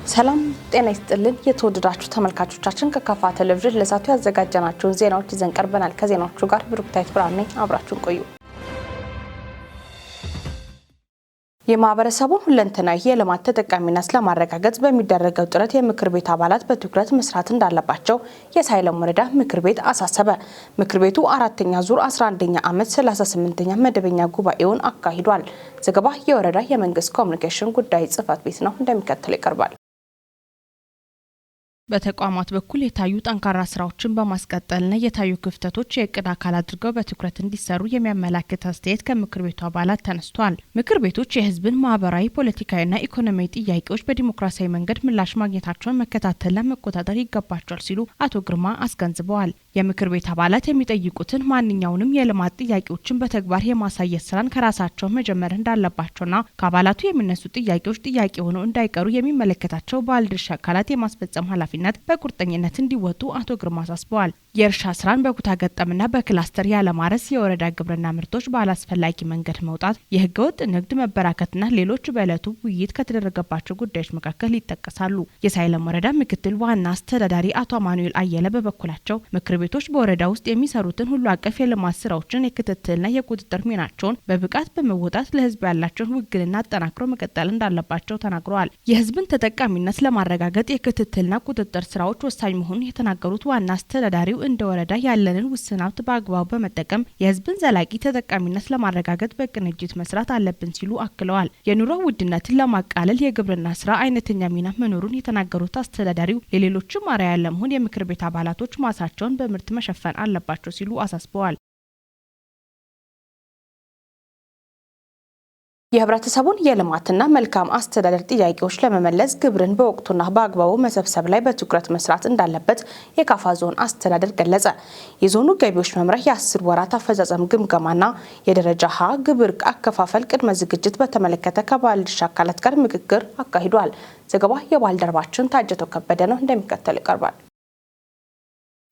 ሰላም ጤና ይስጥልን። የተወደዳችሁ ተመልካቾቻችን፣ ከካፋ ቴሌቪዥን ለሰዓቱ ያዘጋጀናቸውን ዜናዎች ይዘን ቀርበናል። ከዜናዎቹ ጋር ብሩክታይት ብርሃኔ፣ አብራችሁን ቆዩ። የማህበረሰቡን ሁለንተናዊ የልማት ተጠቃሚነት ለማረጋገጥ በሚደረገው ጥረት የምክር ቤት አባላት በትኩረት መስራት እንዳለባቸው የሳይለም ወረዳ ምክር ቤት አሳሰበ። ምክር ቤቱ አራተኛ ዙር 11ኛ ዓመት 38ኛ መደበኛ ጉባኤውን አካሂዷል። ዘገባ የወረዳ የመንግስት ኮሚኒኬሽን ጉዳይ ጽህፈት ቤት ነው፣ እንደሚከተለው ይቀርባል። በተቋማት በኩል የታዩ ጠንካራ ስራዎችን በማስቀጠልና የታዩ ክፍተቶች የእቅድ አካል አድርገው በትኩረት እንዲሰሩ የሚያመላክት አስተያየት ከምክር ቤቱ አባላት ተነስቷል። ምክር ቤቶች የሕዝብን ማህበራዊ፣ ፖለቲካዊና ኢኮኖሚያዊ ጥያቄዎች በዲሞክራሲያዊ መንገድ ምላሽ ማግኘታቸውን መከታተልና መቆጣጠር ይገባቸዋል ሲሉ አቶ ግርማ አስገንዝበዋል። የምክር ቤት አባላት የሚጠይቁትን ማንኛውንም የልማት ጥያቄዎችን በተግባር የማሳየት ስራን ከራሳቸው መጀመር እንዳለባቸውና ከአባላቱ የሚነሱ ጥያቄዎች ጥያቄ ሆነው እንዳይቀሩ የሚመለከታቸው ባለድርሻ አካላት የማስፈጸም ኃላፊነት በቁርጠኝነት እንዲወጡ አቶ ግርማ አሳስበዋል። የእርሻ ስራን በኩታ ገጠምና በክላስተር ያለማረስ፣ የወረዳ ግብርና ምርቶች ባላስፈላጊ መንገድ መውጣት፣ የህገወጥ ንግድ መበራከትና ሌሎች በዕለቱ ውይይት ከተደረገባቸው ጉዳዮች መካከል ይጠቀሳሉ። የሳይለም ወረዳ ምክትል ዋና አስተዳዳሪ አቶ አማኑኤል አየለ በበኩላቸው ምክር ቤቶች በወረዳ ውስጥ የሚሰሩትን ሁሉ አቀፍ የልማት ስራዎችን የክትትልና የቁጥጥር ሚናቸውን በብቃት በመወጣት ለህዝብ ያላቸውን ውግንና አጠናክሮ መቀጠል እንዳለባቸው ተናግረዋል። የህዝብን ተጠቃሚነት ለማረጋገጥ የክትትልና ቁጥጥር ስራዎች ወሳኝ መሆኑን የተናገሩት ዋና አስተዳዳሪው፣ እንደ ወረዳ ያለንን ውስን ሀብት በአግባቡ በመጠቀም የህዝብን ዘላቂ ተጠቃሚነት ለማረጋገጥ በቅንጅት መስራት አለብን ሲሉ አክለዋል። የኑሮ ውድነትን ለማቃለል የግብርና ስራ አይነተኛ ሚና መኖሩን የተናገሩት አስተዳዳሪው፣ ለሌሎችም አርአያ ለመሆን የምክር ቤት አባላቶች ማሳቸውን በምርት መሸፈን አለባቸው ሲሉ አሳስበዋል። የህብረተሰቡን የልማትና መልካም አስተዳደር ጥያቄዎች ለመመለስ ግብርን በወቅቱና በአግባቡ መሰብሰብ ላይ በትኩረት መስራት እንዳለበት የካፋ ዞን አስተዳደር ገለጸ። የዞኑ ገቢዎች መምሪያ የ10 ወራት አፈጻጸም ግምገማና የደረጃ ሀ ግብር አከፋፈል ቅድመ ዝግጅት በተመለከተ ከባለድርሻ አካላት ጋር ምክክር አካሂዷል። ዘገባ የባልደረባችን ታጀተው ከበደ ነው፣ እንደሚከተለው ይቀርባል።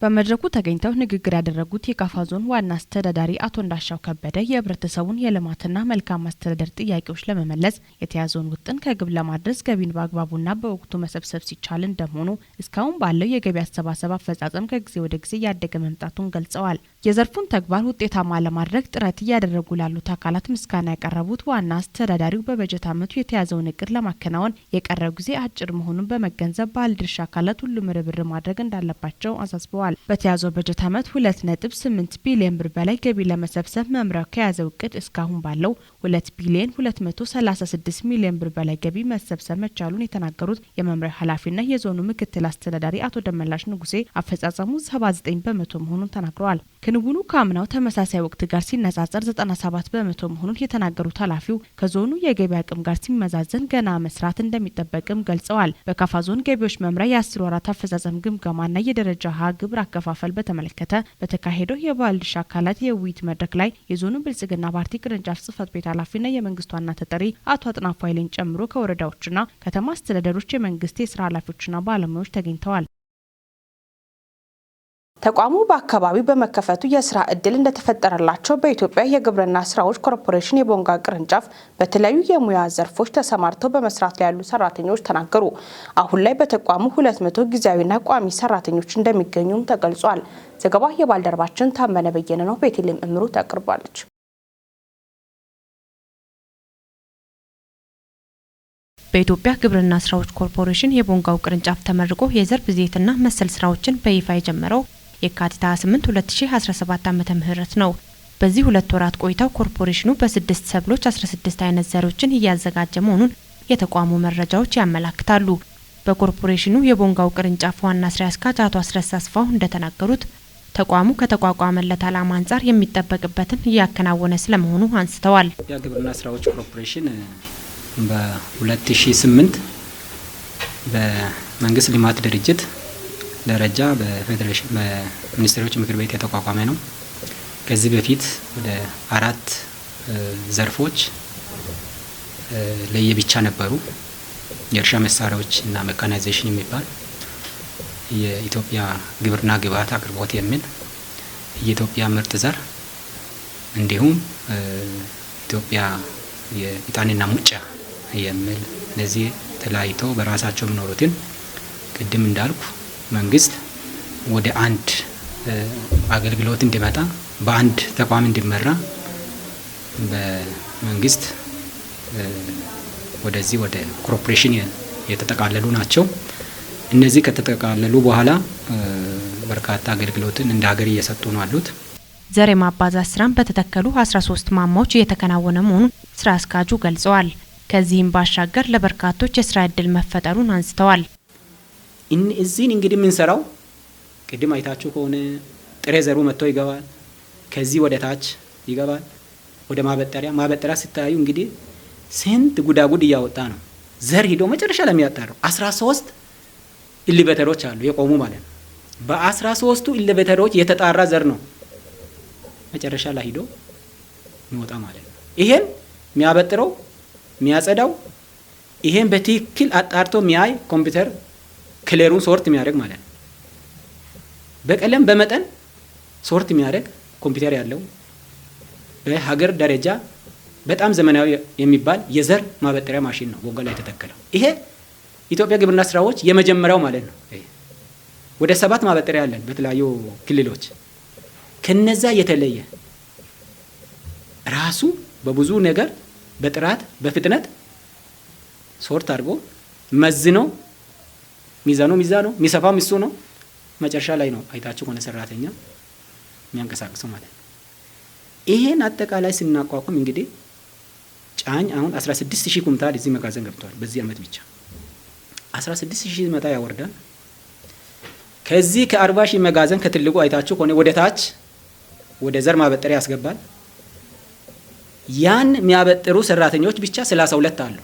በመድረኩ ተገኝተው ንግግር ያደረጉት የካፋ ዞን ዋና አስተዳዳሪ አቶ እንዳሻው ከበደ፣ የህብረተሰቡን የልማትና መልካም አስተዳደር ጥያቄዎች ለመመለስ የተያዘውን ውጥን ከግብ ለማድረስ ገቢን በአግባቡና በወቅቱ መሰብሰብ ሲቻል እንደመሆኑ እስካሁን ባለው የገቢ አሰባሰብ አፈጻጸም ከጊዜ ወደ ጊዜ እያደገ መምጣቱን ገልጸዋል። የዘርፉን ተግባር ውጤታማ ለማድረግ ጥረት እያደረጉ ላሉት አካላት ምስጋና ያቀረቡት ዋና አስተዳዳሪው፣ በበጀት ዓመቱ የተያዘውን እቅድ ለማከናወን የቀረው ጊዜ አጭር መሆኑን በመገንዘብ ባለድርሻ አካላት ሁሉም ርብርብ ማድረግ እንዳለባቸው አሳስበዋል። በተያዘው በጀት ዓመት 2.8 ቢሊዮን ብር በላይ ገቢ ለመሰብሰብ መምሪያው ከያዘው እቅድ እስካሁን ባለው 2 ቢሊዮን 236 ሚሊዮን ብር በላይ ገቢ መሰብሰብ መቻሉን የተናገሩት የመምሪያው ኃላፊና የዞኑ ምክትል አስተዳዳሪ አቶ ደመላሽ ንጉሴ፣ አፈጻጸሙ 79% መሆኑን ተናግረዋል። ክንውኑ ከአምናው ተመሳሳይ ወቅት ጋር ሲነጻጸር 97% መሆኑን የተናገሩት ኃላፊው፣ ከዞኑ የገቢ አቅም ጋር ሲመዛዘን ገና መስራት እንደሚጠበቅም ገልጸዋል። በካፋ ዞን ገቢዎች መምሪያ የ10 ወራት አፈጻጸም ግምገማና የደረጃ ሀ ግብር አከፋፈል በተመለከተ በተካሄደው የባለድርሻ አካላት የውይይት መድረክ ላይ የዞኑ ብልጽግና ፓርቲ ቅርንጫፍ ጽህፈት ቤት ኃላፊና የመንግስት ዋና ተጠሪ አቶ አጥናፉ ኃይሌን ጨምሮ ከወረዳዎችና ከተማ አስተዳደሮች የመንግስት የስራ ኃላፊዎችና ባለሙያዎች ተገኝተዋል። ተቋሙ በአካባቢው በመከፈቱ የስራ እድል እንደተፈጠረላቸው በኢትዮጵያ የግብርና ስራዎች ኮርፖሬሽን የቦንጋ ቅርንጫፍ በተለያዩ የሙያ ዘርፎች ተሰማርተው በመስራት ላይ ያሉ ሰራተኞች ተናገሩ። አሁን ላይ በተቋሙ 200 ጊዜያዊና ቋሚ ሰራተኞች እንደሚገኙም ተገልጿል። ዘገባ የባልደረባችን ታመነ በየነ ነው። ቤተልሔም እምሩ ታቀርባለች። በኢትዮጵያ ግብርና ስራዎች ኮርፖሬሽን የቦንጋው ቅርንጫፍ ተመርቆ የዘር ብዜትና መሰል ስራዎችን በይፋ የጀመረው የካቲት 28 2017 ዓመተ ምህረት ነው። በዚህ 2 ወራት ቆይታው ኮርፖሬሽኑ በስድስት ሰብሎች 16 አይነት ዘሮችን እያዘጋጀ መሆኑን የተቋሙ መረጃዎች ያመላክታሉ። በኮርፖሬሽኑ የቦንጋው ቅርንጫፍ ዋና ስራ አስኪያጅ አቶ አስረስ አስፋው እንደተናገሩት፣ ተቋሙ ከተቋቋመለት ዓላማ አንጻር የሚጠበቅበትን እያከናወነ ስለመሆኑ አንስተዋል። የግብርና ስራዎች ኮርፖሬሽን በ2008 በመንግስት ልማት ድርጅት ደረጃ በፌዴሬሽን በሚኒስትሮች ምክር ቤት የተቋቋመ ነው። ከዚህ በፊት ወደ አራት ዘርፎች ለየብቻ ነበሩ። የእርሻ መሳሪያዎች እና ሜካናይዜሽን የሚባል፣ የኢትዮጵያ ግብርና ግብዓት አቅርቦት የሚል፣ የኢትዮጵያ ምርጥ ዘር እንዲሁም ኢትዮጵያ የእጣንና ሙጫ የሚል እነዚህ ተለያይተው በራሳቸው የሚኖሩትን ቅድም እንዳልኩ መንግስት ወደ አንድ አገልግሎት እንዲመጣ፣ በአንድ ተቋም እንዲመራ በመንግስት ወደዚህ ወደ ኮርፖሬሽን የተጠቃለሉ ናቸው። እነዚህ ከተጠቃለሉ በኋላ በርካታ አገልግሎትን እንደ ሀገር እየሰጡ ነው አሉት። ዘር የማባዛት ስራን በተተከሉ 13 ማማዎች እየተከናወነ መሆኑን ስራ አስኪያጁ ገልጸዋል። ከዚህም ባሻገር ለበርካቶች የስራ እድል መፈጠሩን አንስተዋል። እዚህን እንግዲህ የምንሰራው ቅድም አይታችሁ ከሆነ ጥሬ ዘሩ መጥቶ ይገባል። ከዚህ ወደ ታች ይገባል ወደ ማበጠሪያ። ማበጠሪያ ስታዩ እንግዲህ ስንት ጉዳጉድ እያወጣ ነው ዘር ሂዶ መጨረሻ ላይ የሚያጣራው። 13 elevator ኦች አሉ የቆሙ ማለት ነው። በ13ቱ elevator ኦች የተጣራ ዘር ነው መጨረሻ ላይ ሂዶ የሚወጣ ማለት ነው። ይሄን የሚያበጥረው፣ የሚያጸዳው፣ ይሄን በትክክል አጣርቶ የሚያይ ኮምፒውተር color ኡን sort የሚያደርግ ማለት ነው። በቀለም በመጠን sort የሚያደርግ ኮምፒውተር ያለው በሀገር ደረጃ በጣም ዘመናዊ የሚባል የዘር ማበጠሪያ ማሽን ነው ቦንጋ ላይ የተተከለው። ይሄ ኢትዮጵያ ግብርና ስራዎች የመጀመሪያው ማለት ነው። ወደ 7 ማበጠሪያ ያለን በተለያዩ ክልሎች፣ ከነዛ የተለየ ራሱ በብዙ ነገር በጥራት በፍጥነት sort አድርጎ መዝኖ፣ ሚዛኑ ሚዛኑ የሚሰፋው እሱ ነው። መጨረሻ ላይ ነው አይታችሁ ከሆነ ሰራተኛ የሚያንቀሳቅሰው ማለት ነው። ይሄን አጠቃላይ ስናቋቁም እንግዲህ ጫኝ አሁን 16,000 ኩንታል እዚህ መጋዘን ገብቷል። በዚህ አመት ብቻ 16,000 መጣ ያወርዳል። ከዚህ ከ40,000 መጋዘን ከትልቁ አይታችሁ ከሆነ ወደ ታች ወደ ዘር ማበጠሪያ ያስገባል። ያን የሚያበጥሩ ሰራተኞች ብቻ 32 አሉ።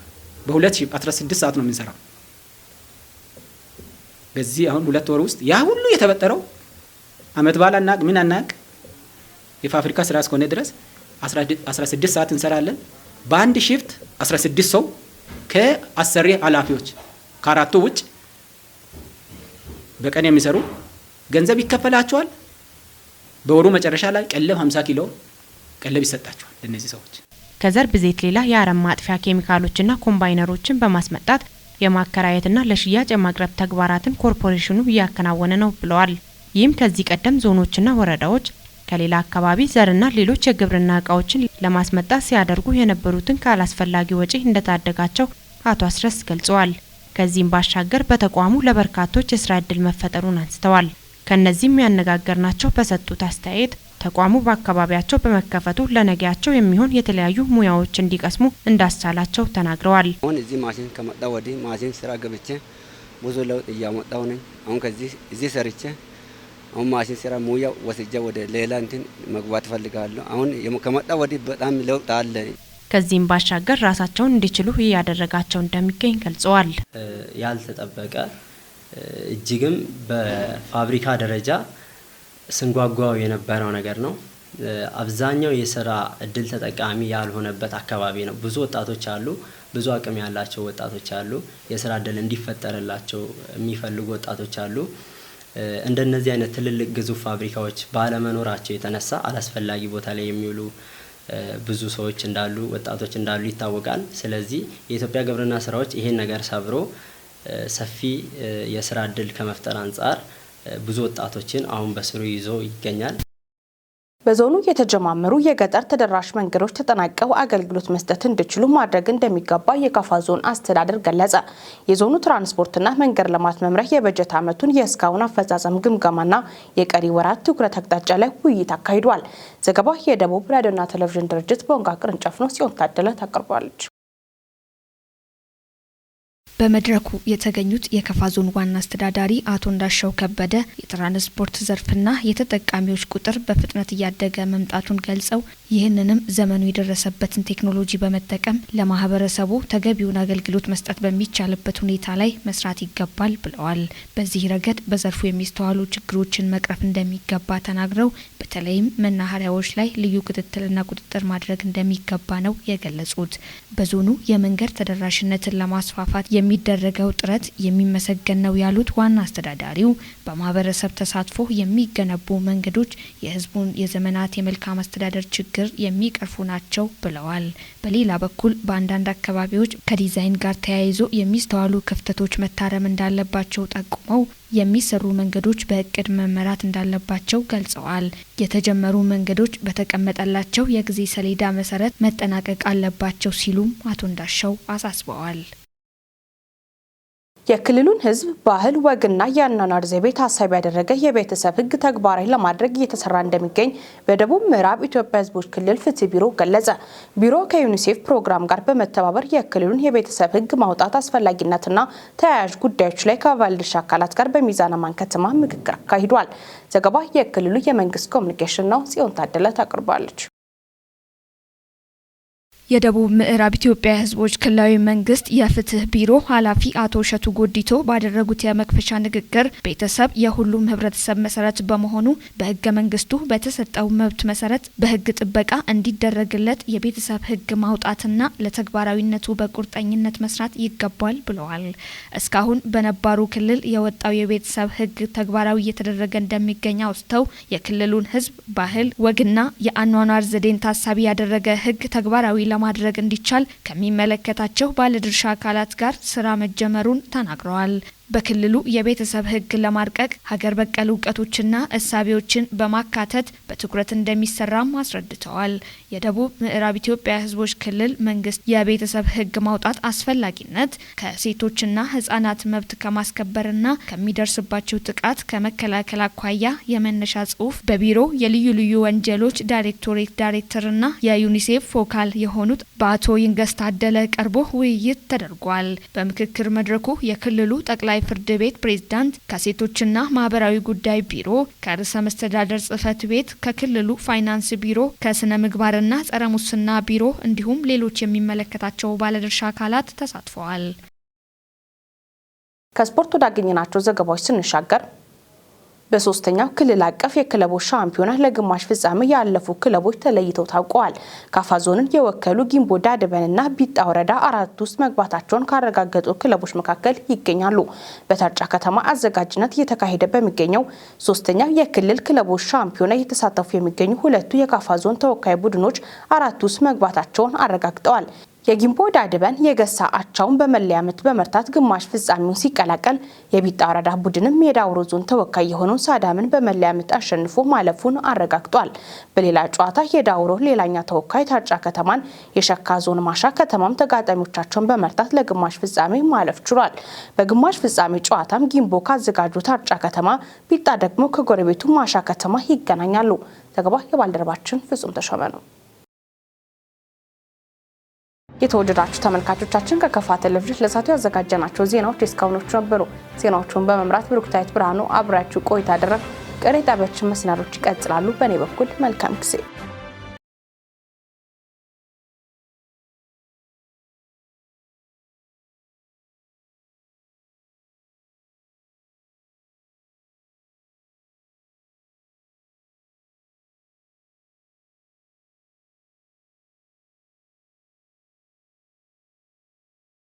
በ2016 ሰዓት ነው የምንሰራው። በዚህ አሁን 2 ወር ውስጥ ያ ሁሉ የተበጠረው አመት በዓል አናቅ ምን አናቅ የፋብሪካ ስራ እስከሆነ ድረስ 16 ሰዓት እንሰራለን። በአንድ shift 16 ሰው ከአሰሪ ኃላፊዎች ከአራቱ ውጭ በቀን የሚሰሩ ገንዘብ ይከፈላቸዋል። በወሩ መጨረሻ ላይ ቀለብ 50 ኪሎ ቀለብ ይሰጣቸዋል ለእነዚህ ሰዎች። ከዘር ብዜት ሌላ የአረም ማጥፊያ ኬሚካሎችና ኮምባይነሮችን በማስመጣት የማከራየትና ለሽያጭ የማቅረብ ተግባራትን ኮርፖሬሽኑ እያከናወነ ነው ብለዋል። ይህም ከዚህ ቀደም ዞኖችና ወረዳዎች ከሌላ አካባቢ ዘርና ሌሎች የግብርና እቃዎችን ለማስመጣት ሲያደርጉ የነበሩትን ካላስፈላጊ ወጪ እንደታደጋቸው አቶ አስረስ ገልጸዋል። ከዚህም ባሻገር በተቋሙ ለበርካቶች የስራ እድል መፈጠሩን አንስተዋል። ከነዚህም ያነጋገርናቸው በሰጡት አስተያየት ተቋሙ በአካባቢያቸው በመከፈቱ ለነገያቸው የሚሆን የተለያዩ ሙያዎች እንዲቀስሙ እንዳስቻላቸው ተናግረዋል። አሁን እዚህ ማሽን ከመጣ ወዲህ ማሽን ስራ ገብቼ ብዙ ለውጥ እያመጣሁ ነኝ። አሁን ከዚህ እዚህ ሰርቼ አሁን ማሽን ስራ ሙያ ወስጄ ወደ ሌላ እንትን መግባት እፈልጋለሁ። አሁን ከመጣ ወዲህ በጣም ለውጥ አለ። ከዚህም ባሻገር ራሳቸውን እንዲችሉ እያደረጋቸው እንደሚገኝ ገልጸዋል። ያልተጠበቀ፣ እጅግም በፋብሪካ ደረጃ ስንጓጓው የነበረው ነገር ነው። አብዛኛው የስራ እድል ተጠቃሚ ያልሆነበት አካባቢ ነው። ብዙ ወጣቶች አሉ፣ ብዙ አቅም ያላቸው ወጣቶች አሉ፣ የስራ እድል እንዲፈጠርላቸው የሚፈልጉ ወጣቶች አሉ። እንደነዚህ አይነት ትልልቅ ግዙፍ ፋብሪካዎች ባለመኖራቸው የተነሳ አላስፈላጊ ቦታ ላይ የሚውሉ ብዙ ሰዎች እንዳሉ፣ ወጣቶች እንዳሉ ይታወቃል። ስለዚህ የኢትዮጵያ ግብርና ስራዎች ይሄን ነገር ሰብሮ ሰፊ የስራ እድል ከመፍጠር አንጻር ብዙ ወጣቶችን አሁን በስሩ ይዞ ይገኛል። በዞኑ የተጀማመሩ የገጠር ተደራሽ መንገዶች ተጠናቀው አገልግሎት መስጠት እንዲችሉ ማድረግ እንደሚገባ የካፋ ዞን አስተዳደር ገለጸ። የዞኑ ትራንስፖርትና መንገድ ልማት መምሪያ የበጀት ዓመቱን የእስካሁን አፈጻጸም ግምገማና የቀሪ ወራት ትኩረት አቅጣጫ ላይ ውይይት አካሂዷል። ዘገባው የደቡብ ራዲዮና ቴሌቪዥን ድርጅት ቦንጋ ቅርንጫፍ ነው። ሲሆን ታደለ ታቀርበዋለች። በመድረኩ የተገኙት የከፋ ዞን ዋና አስተዳዳሪ አቶ እንዳሻው ከበደ የትራንስፖርት ዘርፍና የተጠቃሚዎች ቁጥር በፍጥነት እያደገ መምጣቱን ገልጸው ይህንንም ዘመኑ የደረሰበትን ቴክኖሎጂ በመጠቀም ለማህበረሰቡ ተገቢውን አገልግሎት መስጠት በሚቻልበት ሁኔታ ላይ መስራት ይገባል ብለዋል። በዚህ ረገድ በዘርፉ የሚስተዋሉ ችግሮችን መቅረፍ እንደሚገባ ተናግረው በተለይም መናኸሪያዎች ላይ ልዩ ክትትልና ቁጥጥር ማድረግ እንደሚገባ ነው የገለጹት። በዞኑ የመንገድ ተደራሽነትን ለማስፋፋት የሚደረገው ጥረት የሚመሰገን ነው ያሉት ዋና አስተዳዳሪው፣ በማህበረሰብ ተሳትፎ የሚገነቡ መንገዶች የህዝቡን የዘመናት የመልካም አስተዳደር ችግር የሚቀርፉ ናቸው ብለዋል። በሌላ በኩል በአንዳንድ አካባቢዎች ከዲዛይን ጋር ተያይዞ የሚስተዋሉ ክፍተቶች መታረም እንዳለባቸው ጠቁመው፣ የሚሰሩ መንገዶች በእቅድ መመራት እንዳለባቸው ገልጸዋል። የተጀመሩ መንገዶች በተቀመጠላቸው የጊዜ ሰሌዳ መሰረት መጠናቀቅ አለባቸው ሲሉም አቶ እንዳሻው አሳስበዋል። የክልሉን ሕዝብ ባህል፣ ወግና የአኗኗር ዘይቤ ታሳቢ ያደረገ የቤተሰብ ሕግ ተግባራዊ ለማድረግ እየተሰራ እንደሚገኝ በደቡብ ምዕራብ ኢትዮጵያ ሕዝቦች ክልል ፍትህ ቢሮ ገለጸ። ቢሮ ከዩኒሴፍ ፕሮግራም ጋር በመተባበር የክልሉን የቤተሰብ ሕግ ማውጣት አስፈላጊነትና ተያያዥ ጉዳዮች ላይ ከባለድርሻ አካላት ጋር በሚዛን አማን ከተማ ምክክር አካሂዷል። ዘገባ የክልሉ የመንግስት ኮሚኒኬሽን ነው። ጽዮን ታደለ ታቀርባለች። የደቡብ ምዕራብ ኢትዮጵያ ህዝቦች ክልላዊ መንግስት የፍትህ ቢሮ ኃላፊ አቶ እሸቱ ጎዲቶ ባደረጉት የመክፈቻ ንግግር፣ ቤተሰብ የሁሉም ህብረተሰብ መሰረት በመሆኑ በህገ መንግስቱ በተሰጠው መብት መሰረት በህግ ጥበቃ እንዲደረግለት የቤተሰብ ህግ ማውጣትና ለተግባራዊነቱ በቁርጠኝነት መስራት ይገባል ብለዋል። እስካሁን በነባሩ ክልል የወጣው የቤተሰብ ህግ ተግባራዊ እየተደረገ እንደሚገኝ አውስተው፣ የክልሉን ህዝብ ባህል፣ ወግና የአኗኗር ዘዴን ታሳቢ ያደረገ ህግ ተግባራዊ ለማድረግ እንዲቻል ከሚመለከታቸው ባለድርሻ አካላት ጋር ስራ መጀመሩን ተናግረዋል። በክልሉ የቤተሰብ ህግ ለማርቀቅ ሀገር በቀል እውቀቶችና እሳቤዎችን በማካተት በትኩረት እንደሚሰራም አስረድተዋል። የደቡብ ምዕራብ ኢትዮጵያ ህዝቦች ክልል መንግስት የቤተሰብ ህግ ማውጣት አስፈላጊነት ከሴቶችና ህጻናት መብት ከማስከበርና ከሚደርስባቸው ጥቃት ከመከላከል አኳያ የመነሻ ጽሁፍ በቢሮ የልዩ ልዩ ወንጀሎች ዳይሬክቶሬት ዳይሬክተርና የዩኒሴፍ focal የሆኑት በአቶ ይንገስ ታደለ ቀርቦ ውይይት ተደርጓል። በምክክር መድረኩ የክልሉ ጠቅላይ ፍርድ ቤት ፕሬዝዳንት፣ ከሴቶችና ማህበራዊ ጉዳይ ቢሮ፣ ከርዕሰ መስተዳደር ጽህፈት ቤት፣ ከክልሉ ፋይናንስ ቢሮ፣ ከስነ ምግባርና ጸረ ሙስና ቢሮ እንዲሁም ሌሎች የሚመለከታቸው ባለድርሻ አካላት ተሳትፈዋል። ከስፖርት ወዳገኘናቸው ዘገባዎች ስንሻገር፣ በሶስተኛው ክልል አቀፍ የክለቦች ሻምፒዮና ለግማሽ ፍጻሜ ያለፉ ክለቦች ተለይተው ታውቀዋል። ካፋ ዞንን የወከሉ ጊምቦ ዳድበንና ቢጣ ወረዳ አራት ውስጥ መግባታቸውን ካረጋገጡ ክለቦች መካከል ይገኛሉ። በታርጫ ከተማ አዘጋጅነት እየተካሄደ በሚገኘው ሶስተኛው የክልል ክለቦች ሻምፒዮና እየተሳተፉ የሚገኙ ሁለቱ የካፋ ዞን ተወካይ ቡድኖች አራት ውስጥ መግባታቸውን አረጋግጠዋል። የጊምቦ ዳድበን የገሳ አቻውን በመለያ ምት በመርታት ግማሽ ፍጻሜውን ሲቀላቀል፣ የቢጣ ወረዳ ቡድንም የዳውሮ ዞን ተወካይ የሆነውን ሳዳምን በመለያ ምት አሸንፎ ማለፉን አረጋግጧል። በሌላ ጨዋታ የዳውሮ ሌላኛ ተወካይ ታርጫ ከተማን፣ የሸካ ዞን ማሻ ከተማም ተጋጣሚዎቻቸውን በመርታት ለግማሽ ፍጻሜ ማለፍ ችሏል። በግማሽ ፍጻሜ ጨዋታም ጊምቦ ካዘጋጁ ታርጫ ከተማ፣ ቢጣ ደግሞ ከጎረቤቱ ማሻ ከተማ ይገናኛሉ። ዘገባ የባልደረባችን ፍጹም ተሾመ ነው። የተወደዳችሁ ተመልካቾቻችን፣ ከከፋ ቴሌቪዥን ለሰዓቱ ያዘጋጀናቸው ዜናዎች እስካሁኖቹ ነበሩ። ዜናዎቹን በመምራት ብሩክታዊት ብርሃኑ አብሬያችሁ ቆይታ አደረግኩ። ቀሪ ጣቢያችን መሰናዶች ይቀጥላሉ። በእኔ በኩል መልካም ጊዜ።